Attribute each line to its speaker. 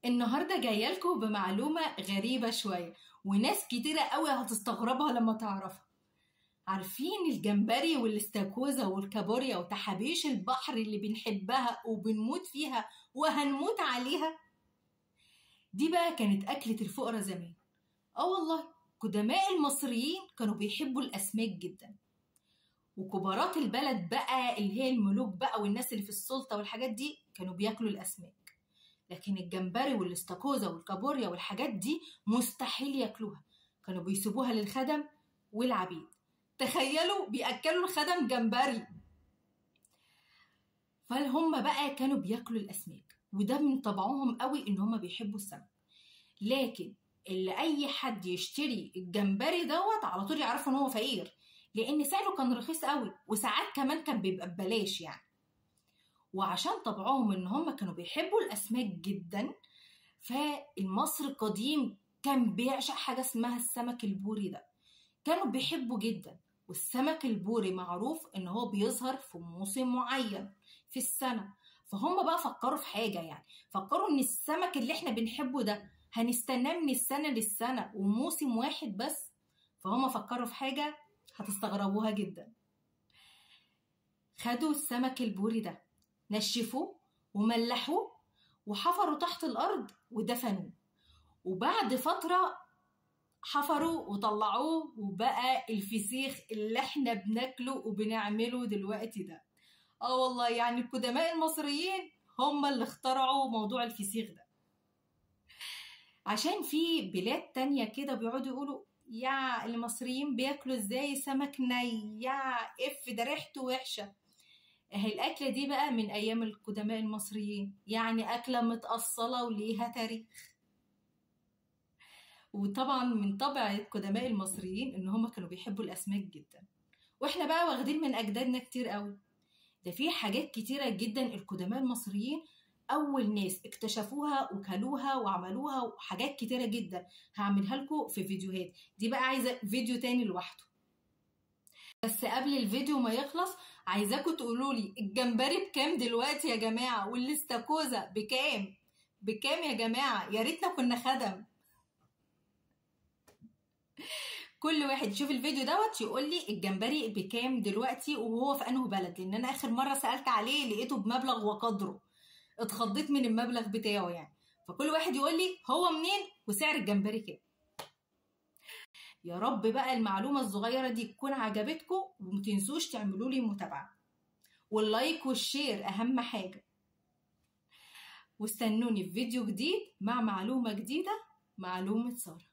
Speaker 1: النهارده جاية لكم بمعلومة غريبة شوية وناس كتيرة قوي هتستغربها لما تعرفها. عارفين الجمبري والاستاكوزا والكابوريا وتحابيش البحر اللي بنحبها وبنموت فيها وهنموت عليها؟ دي بقى كانت أكلة الفقراء زمان. اه والله، قدماء المصريين كانوا بيحبوا الأسماك جدا، وكبارات البلد بقى اللي هي الملوك بقى والناس اللي في السلطة والحاجات دي كانوا بياكلوا الأسماك، لكن الجمبري والاستاكوزا والكابوريا والحاجات دي مستحيل ياكلوها، كانوا بيسيبوها للخدم والعبيد. تخيلوا بيأكلوا الخدم جمبري. فهم بقى كانوا بياكلوا الأسماك، وده من طبعهم قوي إن هم بيحبوا السمك. لكن اللي أي حد يشتري الجمبري دوت على طول يعرفوا إن هو فقير، لأن سعره كان رخيص قوي، وساعات كمان كان بيبقى ببلاش يعني. وعشان طبعهم إن هم كانوا بيحبوا الأسماك جدا، فالمصري القديم كان بيعشق حاجة اسمها السمك البوري ده، كانوا بيحبوا جدا. والسمك البوري معروف إن هو بيظهر في موسم معين في السنة، فهم بقى فكروا في حاجة، يعني فكروا إن السمك اللي إحنا بنحبه ده هنستناه من السنة للسنة وموسم واحد بس. فهم فكروا في حاجة هتستغربوها جدا. خدوا السمك البوري ده، نشفوه وملحوه وحفروا تحت الأرض ودفنوه، وبعد فترة حفروا وطلعوه وبقى الفسيخ اللي احنا بناكله وبنعمله دلوقتي ده. اه والله، يعني القدماء المصريين هم اللي اخترعوا موضوع الفسيخ ده. عشان في بلاد تانية كده بيقعدوا يقولوا يا المصريين بياكلوا ازاي سمك ني، يا اف ده ريحته وحشة. اهي الأكلة دي بقى من أيام القدماء المصريين، يعني أكلة متأصلة وليها تاريخ. وطبعا من طبع القدماء المصريين إن هم كانوا بيحبوا الأسماك جدا، وإحنا بقى واخدين من أجدادنا كتير قوي. ده في حاجات كتيرة جدا القدماء المصريين أول ناس اكتشفوها وكلوها وعملوها، وحاجات كتيرة جدا هعملها لكم في فيديوهات. دي بقى عايزة فيديو تاني لوحده. بس قبل الفيديو ما يخلص عايزاكم تقولوا لي الجمبري بكام دلوقتي يا جماعة، والاستاكوزا بكام؟ بكام يا جماعة؟ يا ريتنا كنا خدم. كل واحد يشوف الفيديو دوت يقول لي الجمبري بكام دلوقتي وهو في انه بلد، لان انا اخر مرة سألت عليه لقيته بمبلغ وقدره، اتخضيت من المبلغ بتاعه يعني. فكل واحد يقول لي هو منين وسعر الجمبري كام. يا رب بقى المعلومة الصغيرة دي تكون عجبتكم، ومتنسوش تعملوا لي متابعة وال like وال share أهم حاجة. واستنوني في فيديو جديد مع معلومة جديدة، معلومة سارة.